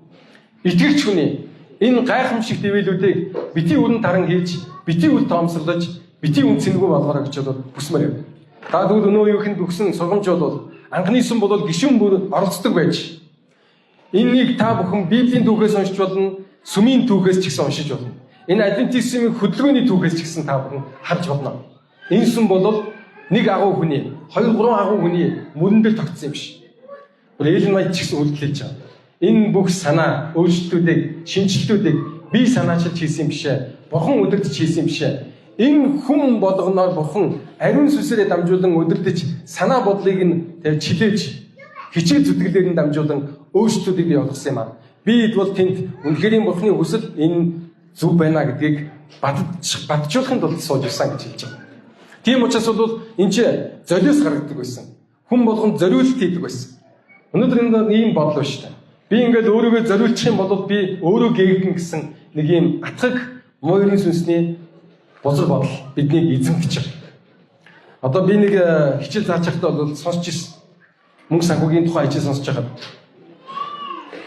итгэгч хүний энэ гайхамшигт ивэлүүдийг битгий өрн таран хийж, битгий үл тоомсорлож, битгий үн цэнгүй болгоорой гэж бол хүсмээр байна. Та тэгвэл өнөө үеийнхэнд өгсөн сургамж бол анхны сүм бол гишүүн бүр оролцдог байж энэнийг та бүхэн Библийн түүхээс уншиж болно, сүмийн түүхээс ч гэсэн уншиж болно. Энэ адвентизмын хөдөлгөөний түүхээс ч гэсэн та бүхэн харж болно. Энэ сүм бол нэг агуу хүний, 2 3 агуу хүний мөрөн дээр тогтсон юм биш. Эллен Вайт ч гэсэн үйлдэл хийж байгаа. Энэ бүх санаа, өөрчлөлтүүдийг, шинэчлэлтүүдийг би санаачилж хийсэн юм биш ээ. Бурхан удирдах хийсэн юм биш ээ. Энэ хүн болгоноор бурхан ариун сүнсээрээ дамжуулан удирдах санаа бодлыг нь тэг чилээж хичээл зүтгэлээр нь дамжуулан өөрчлөлтүүдийг бий болгосон юм аа. Би бол тэнд үнэхэрийн бурханы хүсэл энэ зөв байна гэдгийг батжуулахын тулд сууж ирсэн гэж хэлж байгаа. Тийм учраас бол энэ чи золиос гаргадаг байсан. Хүн болгон зориулт хийдэг байсан. Өнөөдөр энэ ийм бодол байна шүү дээ. Би ингээд өөрийгөө зориулчих юм бол би өөрөө гээгэн гэсэн нэг ийм атгаг муурын сүнсний бузар бодол биднийг эзэмшиж байгаа. Одоо би нэг хичээл зааж байхдаа бол сонсч ирсэн. Мөнгө санхүүгийн тухай хичээл сонсож байхад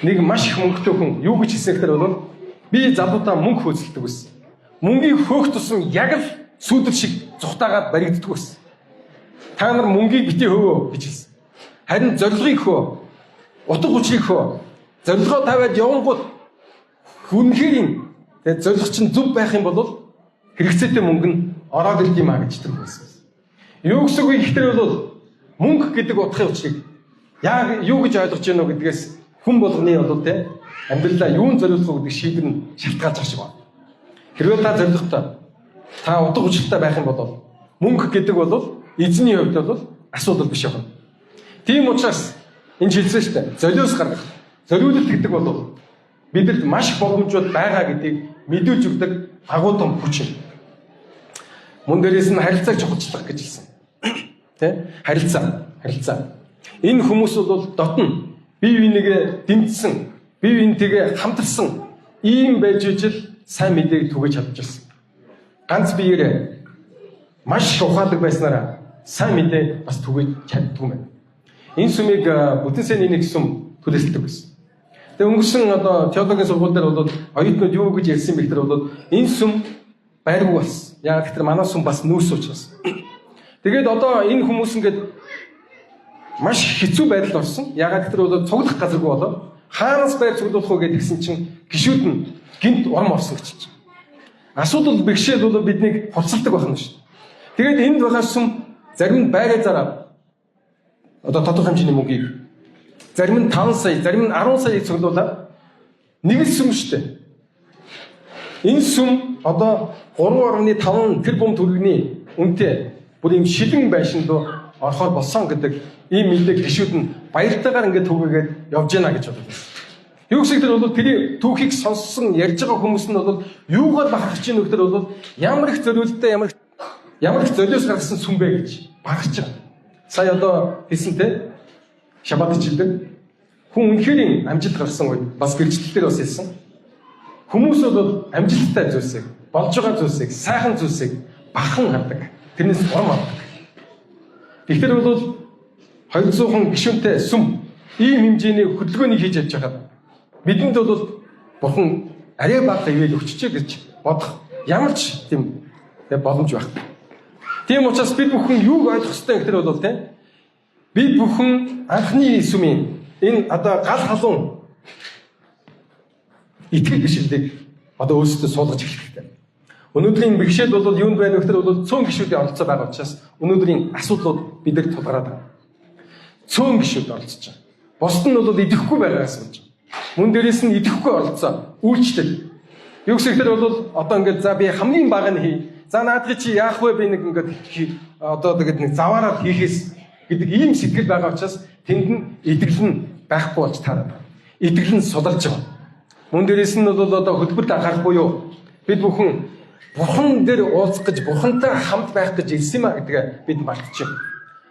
нэг маш их мөнгөтэй хүн юу гэж хэлсэн гэхээр бол би залуудаа мөнгө хөөцөлдөг байсан. Мөнгийг хөөх тусам яг л сүүдэр шиг зүхтаагаад баригддаг байсан. Та нар мөнгийг битгий хөвөө гэж хэлсэн. Харин зорилгыг хөө, утга учирыг хөө. Зорилгоо тавиад явангууд үнэхээр тэгээ зорилго чинь зөв байх юм бол хэрэгцээтэй мөнгө нь ороод ирд юм а гэж тэр хэлсэн. Юу гэсэн үг вэ гэхээр бол мөнгө гэдэг утгын учирыг яг юу гэж ойлгож байна вэ гэдгээс хүн болгоны бол тэ амьдралаа юун зориулах вэ гэдэг шийдвэр нь шалтгаалж байгаа шиг байна. Хэрвээ та зорилготой, та утга учиртай байх юм бол мөнгө гэдэг бол эзний хувьд бол асуудал биш байна. Тийм учраас энэ хэлсэн шүү дээ. Золиос гаргах. Зориулалт гэдэг бол бидэнд маш их боломжууд байгаа гэдгийг мэдүүлж өгдөг агуу том хүч юм. Мөн дээрээс нь харилцааг чухалчлах гэж хэлсэн. Тэ? Харилцаа. Энэ хүмүүс бол дотно бие биенийгээ дэмжсэн, бие биентэйгээ хамтарсан ийм байж ижил сайн мэдээг түгэж чадчихсан. Ганц биеэрээ маш их ухаалаг байснараа сайн мэдээ бас түгэж чаддгүй юм байна. Энэ сүмийг бүтэн сайн нэг сүм төлөөсөлдөг байсан. Тэгээ өнгөрсөн одоо теологийн сургууль дээр бол оюутнууд юу гэж ярьсан бэ гэхээр бол энэ сүм байргүй болсон. Яг тэгэхээр манай сүм бас нүүрс учраас. Тэгээд одоо энэ хүмүүс ингээд маш хэцүү байдалд орсон. Ягаад гэхээр бол цуглах газаргүй болоод хаанаас байр цуглуулах вэ гэдгийгсэн чинь гişүүд нь гинт урам орсон гэж хэлж байна. Асуудал бэрхшээл бол биднийг хувцалдаг байх нь шүү. Тэгээд энд байгаа сүм зарим нь байраа зараад одоо тодорхой хэмжээний мөнгийг зарим нь 5 сая, зарим нь 10 саяыг цуглуулад нэг л сүм шүү дээ. Энэ сүм одоо 3.5 тэрбум төгрөгийн үнэтэй бүр ийм шилэн байшинд орохоор болсон гэдэг ийм мэдээг гişүүд нь баяртайгаар ингээд түгээгээд явж гинэ гэж бодлоо. Юу гэсэн тэр бол тэр түүхийг сонссон ярьж байгаа хүмүүс нь бол юугаар бахархаж чинь вэ гэхээр бол ямар их зориулттай ямар их золиос гаргасан сүм бэ гэж бахарч байгаа. Сая одоо хэлсэн те шабат хичээлдэр хүн үнэхээр амжилт гаргасан үед бас гэрчлэлтээр бас хэлсэн. Хүмүүс бол амжилттай зүйлсийг, болж байгаа зүйлсийг, сайхан зүйлсийг бахан хардаг. Тэрнээс урам авдаг. Тэгэхээр бол 200 гишүүнтэй сүм ийм хэмжээний хөдөлгөөнийг хийж явж байхад бидэнд бол бурхан арай бага ивэл өгччээ гэж бодох ямар ч тийм боломж байхгүй. Тийм учраас бид бүхэн юуг ойлгох ёстой гэхээр бол тийм бид бүхэн анхны сүмийн энэ одоо гал халуун итгэл бишрлийг одоо өөрсдөө суулгаж эхлэх хэрэгтэй. Өнөөдрийн бэрхшээл бол юунд байна вэ гэхээр бол цөөн гишүүдийн оролцоо байгаа учраас өнөөдрийн асуудлууд бидэнд тулгараад байна. Цөөн гишүүд оролцож байгаа. Бусд нь бол идэхгүй байгаагаас болж байгаа. Мөн дээрээс нь идэхгүй оролцоо, үйлчлэл. Юу гэхээр бол одоо ингээд за би хамгийн бага нь хий. За наадхыг чи яах вэ би нэг ингээд одоо тэгээд нэг заваараад хийхээс гэдэг ийм сэтгэл байгаа учраас тэнд нь итгэл нь байхгүй болж таарад байна. Итгэл нь суларж байгаа. Мөн дээрээс нь бол одоо хөтөлбөрт анхаарах буюу бид бүхэн Бурхан дээр уулзах гэж, Бурхантай хамт байх гэж ирсэн юм а гэдгээ бид мартчихэв.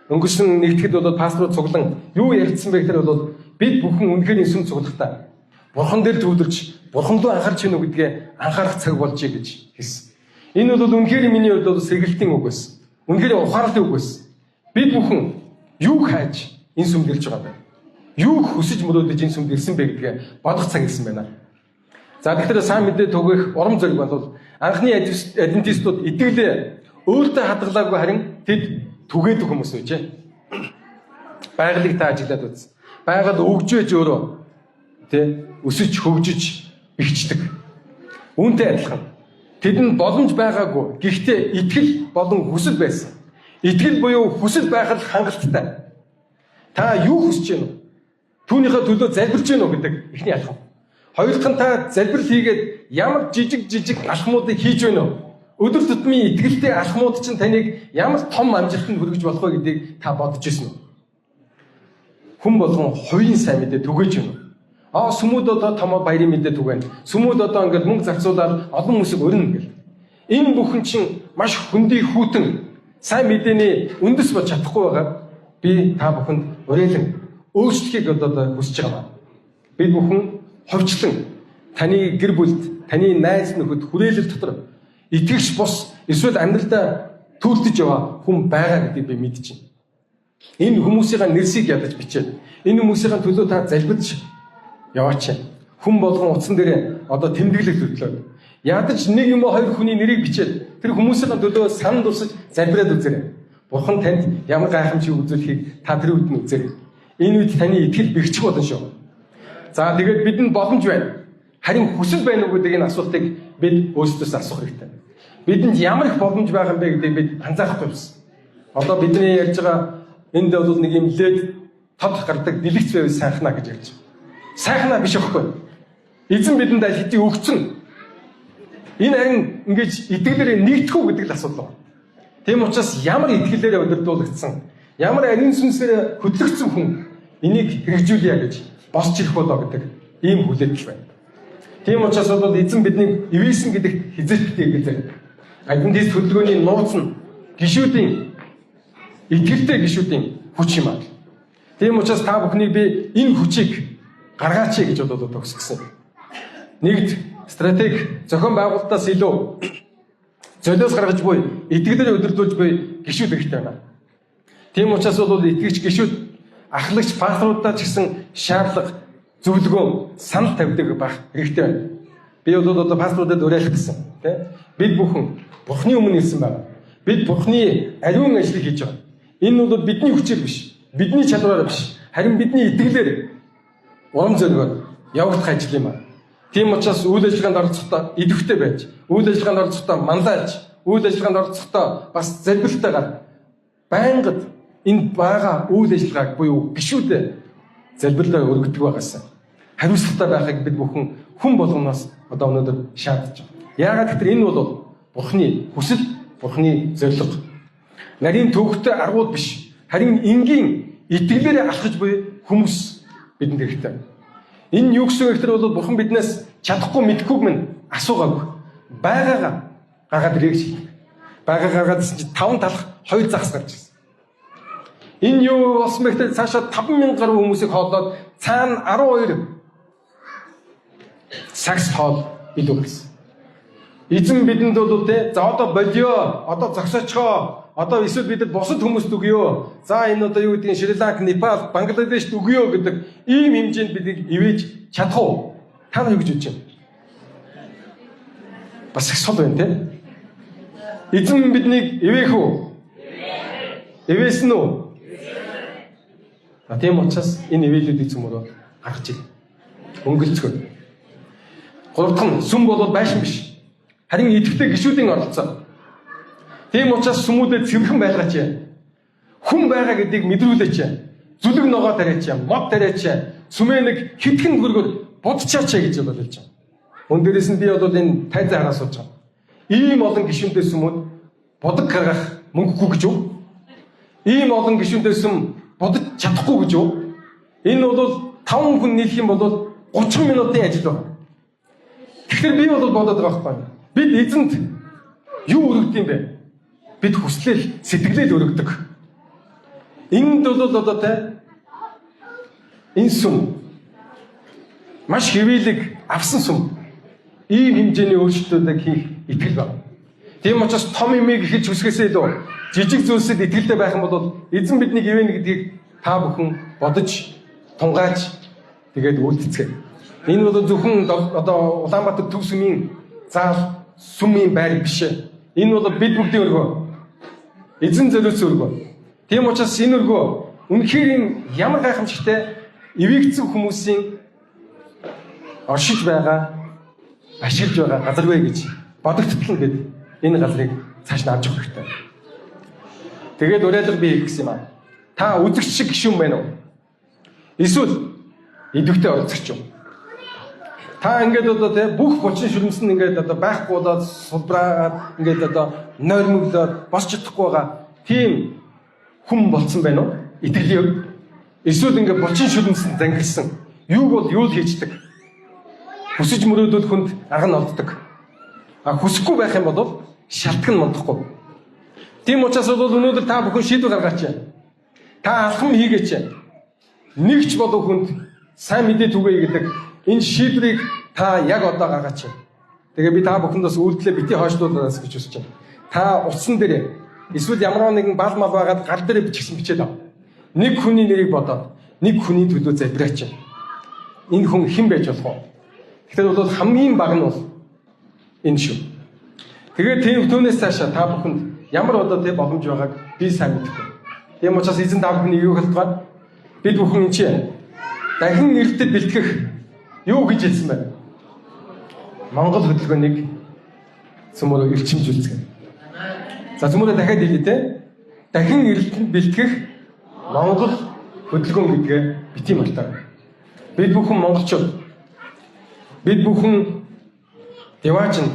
Өнгөрсөн нэгтгэхэд бол пасторууд цуглан юу ярилцсан бэ гэхээр бол бид бүхэн үнэхээр сүм цуглахдаа Бурхан дээр төвлөрч, Бурхан руу анхаарч гинүү гэдгээ анхаарах цаг болжээ гэж хэлсэн. Энэ бол үнэхээр миний хувьд бол сэргэлтийн үг байсан. Үнэхээр ухаарлын үг байсан. Бид бүхэн юу хайж энэ сүмд ирж байгаа вэ? Юу хүсэж мөрөөдөж энэ сүмд ирсэн бэ гэдгээ бодох цаг ирсэн байна. За, тэгэхээр сайн мэдээ түгээх урам зориг бол анхны адвентистууд итгэлээ өөртөө хадгалаагүй, харин тэд түгээдэг хүмүүс байжээ. Байгалыг та ажиглаад үз. Байгаль өгжөөж өөрөө тэ өсөж, хөгжиж бэхждэг. Үүнтэй адилхан. Тэдэнд боломж байгаагүй. Гэхдээ итгэл болон хүсэл байсан. Итгэл буюу хүсэл байх л хангалттай. Та юу хүсэж байна вэ? Түүнийхээ төлөө залбирч байна уу гэдэг эхний алхам. Хоёр дахь нь та залбирал хийгээд ямар жижиг жижиг алхмуудыг хийж байна вэ? Өдөр тутмын итгэлтэй алхмууд чинь таныг ямар том амжилтанд хүргэж болох вэ гэдгийг та бодож ирсэн үү? Хүн болгон хувийн сайн мэдээ түгээж байна уу? Аа, сүмүүд одоо томоо баярын мэдээ түгээнэ. Сүмүүд одоо ингээд мөнгө зарцуулаад олон хүмүүсийг өрнө гэл. Энэ бүхэн чинь маш хөндий хүйтэн сайн мэдээний үндэс болж чадахгүй байгаа. Би та бүхэнд уриалан өөрчлөхийг одоо хүсэж байгаа. Бид бүхэн хувьчлан таны гэр бүлд, таны найз нөхөд, хүрээлэл дотор итгэгч бус эсвэл амьдралдаа түүртэж яваа хүн байгаа гэдгийг би мэдэж байна. Энэ хүмүүсийн нэрсийг ядаж бичээд, энэ хүмүүсийн төлөө та залбирч яваач. Хүн болгон утсан дээр одоо тэмдэглэл хөтлөөд ядаж нэг юм уу хоёр хүний нэрийг бичээд тэр хүмүүсийн төлөө санал тусаж залбираад үзээрэй. Бурхан танд ямар гайхамшиг үзүүлэхийг та тэр үед нь үзээрэй. Энэ үед таны итгэл бэхжих болно шүү. За, тэгээд бидэнд боломж байна. Харин хүсэл байна уу гэдэг энэ асуултыг бид өөрсдөөс асуух хэрэгтэй. Бидэнд ямар их боломж байгаа юм бэ гэдгийг бид анзаарахгүй байсан. Одоо бидний ярьж байгаа энд бол нэг юм лед тод гардаг дэлгэц байвал сайхнаа гэж ярьж байгаа. Сайхнаа биш байхгүй. Эзэн бидэнд аль хэдийн өгцөн. Энэ харин ингэж итгэлээрээ нэгдэх үү гэдэг л асуудал байна. Тийм учраас ямар итгэлээрээ удирдуулагдсан, ямар ариун сүнсээр хөтлөгдсөн хүн энийг хэрэгжүүлье гэж босч ирэх болоо гэдэг ийм хүлээлт байна. Тийм учраас бол эзэн биднийг ивээсэн гэдэгт хэзээ ч битгий гэж. Адвентист хөдөлгөөний нууц нь гишүүдийн итгэлтэй гишүүдийн хүч юм аа. Тийм учраас та бүхнийг би энэ хүчийг гаргаач гэж бодоод төгсгсөн. Нэгд, стратеги зохион байгуулалтаас илүү золиос гаргаж буй итгэлээр удирдуулж буй гишүүд хэрэгтэй байна. Тийм учраас бол итгэгч гишүүд, ахлагч пасторудаа ч гэсэн шаардлага, зөвлөгөө, санал тавьдаг байх хэрэгтэй байна. Би бол одоо пасторудад уриалах гэсэн, тий? Бид бүхэн Бурхны өмнө ирсэн байна. Бид Бурхны ариун ажлыг хийж байгаа. Энэ бол бидний хүчээр биш, бидний чадвараар биш, харин бидний итгэлээр, урам зоригоор явагдах ажил юм аа. Тийм учраас үйл ажиллагаанд оролцохдоо идэвхтэй байж, үйл ажиллагаанд оролцохдоо манлайлж, үйл ажиллагаанд оролцохдоо бас залбиралтайгаар байнгад энэ байгаа үйл ажиллагааг буюу гишүүдээ залбирлаар өргөдөг байгаасаа. Хариуцлагатай байхыг бид бүхэн хүн болгоноос одоо өнөөдөр шаардж байна. Яагаад гэвэл энэ бол Бурхны хүсэл, Бурхны зорилго. Нарийн төвөгтэй аргууд биш, харин энгийн итгэлээр алхаж буй хүмүүс бидэнд хэрэгтэй. Энэ юу гэсэн вэ гэхээр бол Бурхан биднээс чадахгүй, мэдэхгүйг минь асуугаагүй. Байгаагаа гаргаад ирээ гэж хэлдэг. Байгаа гаргаад ирсэн чинь 5 талх, 2 загас гарч ирсэн. Энэ юу болсон бэ гэхээр цаашаа 5000 гаруй хүмүүсийг хооллоод цаана 12 сагс хоол илүү гэсэн. Эзэн бидэнд бол те, за, одоо болио, одоо зогсоочхоо, одоо эсвэл бидэд бусад хүмүүст өгөө. За, энэ одоо юу гэдгийг Шри Ланк, Непал, Бангладешд өгөө гэдэг ийм хэмжээнд бидийг ивэж чадах уу? Та нар юу гэж бодож байна? Бас их сул байна те. Эзэн биднийг ивээх үү? Ивээсэн үү? За, тийм учраас энэ ивээлүүдийг цөмөрөө гаргаж ир. Өнгөлцгөө. Гурав дахь нь сүм бол байшин биш. Харин идэвхтэй гишүүдийн оролцоо. Тийм учраас сүмүүдэд цэвэрхэн байлгаач. Хүн байгаа гэдгийг мэдрүүлээч. Зүлэг ногоо тариач, мод тариач. Сүмээ нэг хэдхэн төгрөгөөр будчаач гэж бол хэлж байгаа. Мөн дээрээс нь би бол энэ тайзан хараа сууж байгаа. Ийм олон гишүүнтэй сүмүүд будаг гаргах мөнгөгүй гэж үү? Ийм олон гишүүнтэй сүм будаж чадахгүй гэж үү? Энэ бол 5 хүн нийлэх юм бол 30 минутын ажил байна. Тэгэхээр би бол бодоод байгаа байхгүй. Бид эзэнд Юу өргөд юм бэ? Бид хүслэл, сэтгэлээ л өргөдөг. Энд бол одоо те энэ сүм маш хэвийлэг авсан сүм. Ийм хэмжээний өөрчлөлтүүдийг хийх итгэл байна. Тийм учраас том юмыг эхэлж хүсгэсээ илүү жижиг зүйлсэд итгэлтэй байх юм бол эзэн биднийг ивэнэ гэдгийг та бүхэн бодож тунгааж тэгээд үйлдэцгээе. Энэ бол зөвхөн одоо Улаанбаатар төв сүмийн заал сүмийн байр биш ээ. Энэ бол бид бүгдийн өргөө. Эзэн зориулсан өргөө. Тийм учраас энэ өргөө үнэхээр ямар гайхамшигтай эвээгдсэн хүмүүсийн оршиж байгаа, ашиглаж байгаа газар вэ гэж бодогдтол нь бид энэ газрыг цааш нь авч явах хэрэгтэй. Тэгээд уриалга би хийх гэсэн юм аа. Та үзэгч шиг гишүүн байна уу? Эсвэл идэвхтэй оролцогч юу? Та ингээд одоо те бүх булчин шүлмэс нь ингээд одоо байхгүй болоод сулбраад ингээд одоо нойрмоглоод босч чадахгүй байгаа тийм хүн болцсон байна уу? Итгэлийн хувьд. Эсвэл ингээд булчин шүлмэс нь зангирсан. Юуг бол юу л хийждэг. Хүсэж мөрөөдөл хүнд арга нь олддог. А хүсэхгүй байх юм бол шалтгаан мундахгүй. Тийм учраас бол өнөөдөр та бүхэн шийдвэр гаргаач. Та алхам хийгээч. Нэгч болов хүнд сайн мэдээ түгээе гэдэг энэ шийдвэрийг та яг одоо гаргаач. Тэгээ би та бүхэнд бас үйлдэлээ бити хойшлуулаас гэж хүсэж байна. Та утсан дээр эсвэл ямар нэгэн бал мал байгаад гар дээрээ бичгсэн бичээд ав. Нэг хүний нэрийг бодоод нэг хүний төлөө залбираач. Энэ хүн хэн байж болох вэ? Тэгэхээр бол хамгийн бага нь бол энэ шүү. Тэгээд тийм түүнээс цаашаа та бүхэнд ямар одоо тийм боломж байгааг би сайн мэдэхгүй. Тийм учраас эзэн та бүхний юу хэлдэг вэ? Бид бүхэн энэ чинь дахин эрэлтэд бэлтгэх юу гэж хэлсэн бэ? Монгол хөдөлгөөнийг цөмөрөө эрчимжүүлцгээе. За цөмөрөө дахиад хэлье те. Дахин эрэлтэнд бэлтгэх Монгол хөдөлгөөн гэдгээ бити мартаа. Бид бүхэн монголчууд. Бид бүхэн Диваажинд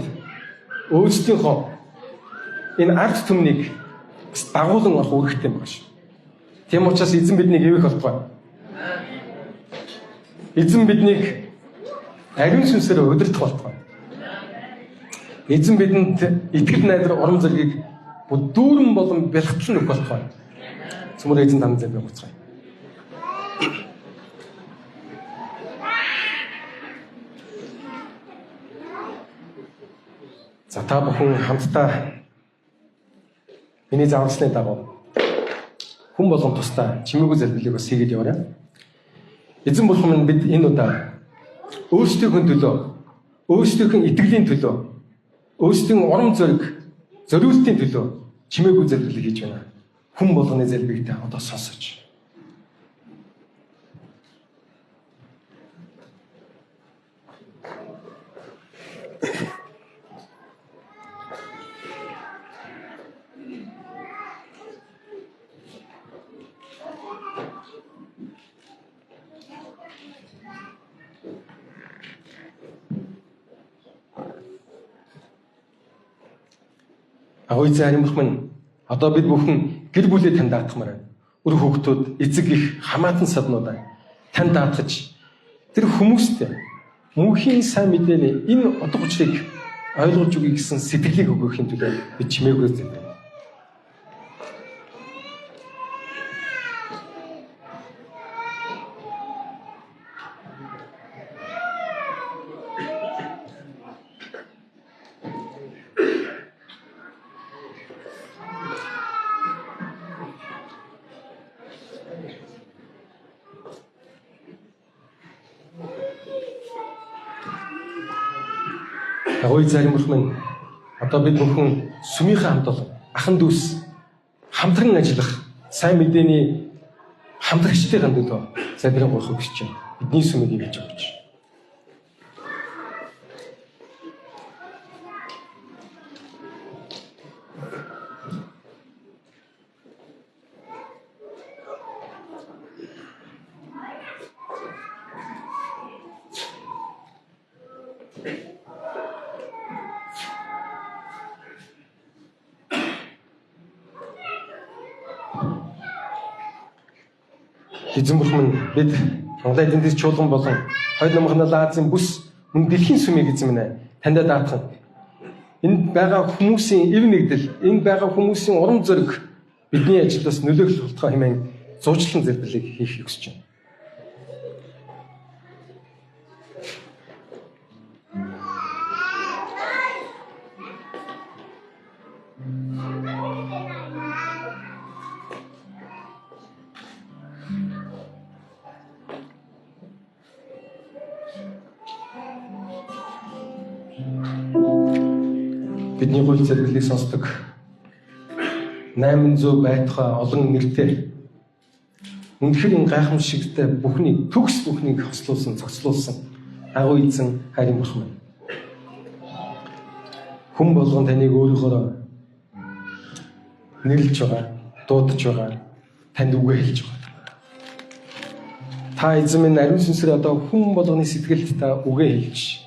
өөрсдийнхөө энэ ард түмнийг бас дагуулan орох үүрэгтэй байгаа шүү. Тийм учраас эзэн биднийг ивэх болтугай. Эзэн биднийг ариун сүнсээр удирдах болтугай. Эзэн бидэнд итгэл найдар урам зоригийг дүүрэн болон бэлхтэл өгөх болтугай. Цөмөр эзэн танд зэвээ буцгаая. За та бүхэн хамтдаа миний зааварчилгааны дагуу хүн болгон тусдаа чимээгүй залбирлыг бас хийгээд яваарай. Эзэн бурхан минь бид энэ удаа өөрсдийнхөө төлөө, өөрсдийнхөө итгэлийн төлөө, өөрсдийн урам зориг, зориултын төлөө чимээгүй залбирлыг хийж байна. Хүн болгоны залбирыг та одоо сонсооч. Агуу эзэн харин бурхан минь одоо бид бүхэн гэр бүлээ танд даатгамаар байна. Үр хүүхдүүд, эцэг их хамаатан саднуудаа танд даатгаж тэр хүмүүст мөнхийн сайн мэдээний энэ утга учирыг ойлгож өгье гэсэн сэтгэлийг өгөхийн төлөө бид чимээгүй залбирна. Агуу эзэн бурхан минь одоо бид бүхэн сүмийнхээ хамт олон ахан дүүс хамтран ажиллах сайн мэдээний хамтрагчдын төлөө залбирэн гуйх гэж байна. Бидний сүмийг ингэж өгч. Эзэн бурхан минь бид Монголын эдийн засгийн чуулган болон Хойд Номхон Азийн бүс мөн дэлхийн сүмийг эзэн минь ээ таньдаа даатхан. Энд байгаа хүмүүсийн эв нэгдэл, энд байгаа хүмүүсийн урам зориг бидний ажилдаас нөлөөлөх болтугай хэмээн зуучлан залбирлыг хийхийг хүсэж байна. Бидний гуйл залбирлыг сонсдог 800 байтугай олон нэртэй үнэхээр энэ гайхамшигтай бүхнийг төгс бүхнийг хослуулсан, цогцлуулсан агуу эзэн хайрын бурхан байна. Хүн болгон таныг өөрөөхөө нэрлж байгаа, дуудаж байгаа, танд үгээ хэлж байгаа. Та эзэн минь ариун сүнсээр одоо хүн болгоны сэтгэлд та үгээ хэлж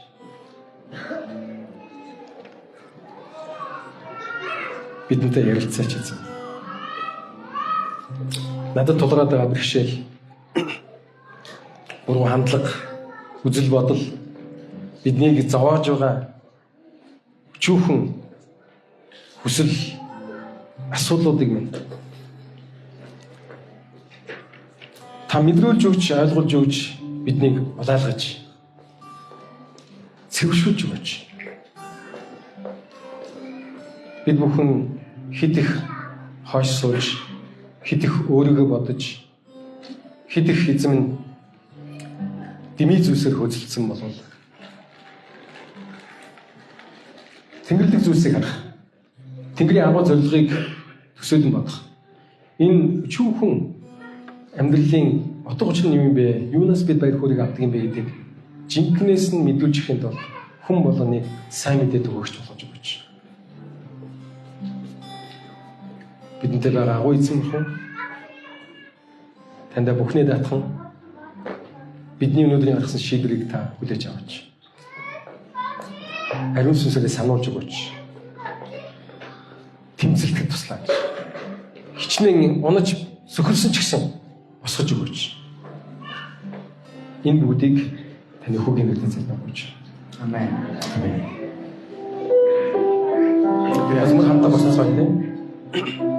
бидэнтэй ярилцаач эзэн. Надад тулгараад байгаа бэрхшээл, буруу хандлага, үзэл бодол биднийг зовоож байгаа өчүүхэн хүсэл асуудлуудыг минь та мэдрүүлж өгч, ойлгуулж өгч, биднийг улаалгаж, цэвэршүүлж өгөөч. Бид бүхэн хэд их хойш сууж, хэд их өөрийгөө бодож, хэд их эзэм нь дэмий зүйлсээр хөөцөлдсөн болов Тэнгэрлэг зүйлсийг харах, Тэнгэрийн агуу зорилгыг төсөөлөн бодох. Энэ өчүүхэн амьдралын утга учир нь юу юм бэ? Юунаас бид баяр хөөргийг авдаг юм бэ гэдгийг жинкнээс нь мэдүүлж ирэхэд бол хүн болгоныг сайн мэдээ түгээгч болгож өгөөч. Бидэнтэй байгаа агуу эзэн бурхан, таньда бүхнээ даатхан бидний өнөөдрийн гаргасан шийдвэрийг та хүлээж аваач. Ариун сүнсээрээ сануулж өгөөч. Тэмцэлтэд туслаач. Хичнээн унаж сөхөрсөн ч гэсэн босгож өгөөч. Энэ бүгдийг таны хүүгийн нэрээр залбирч. Амен. Амен. Бид хамтдаа босцгоё тийм.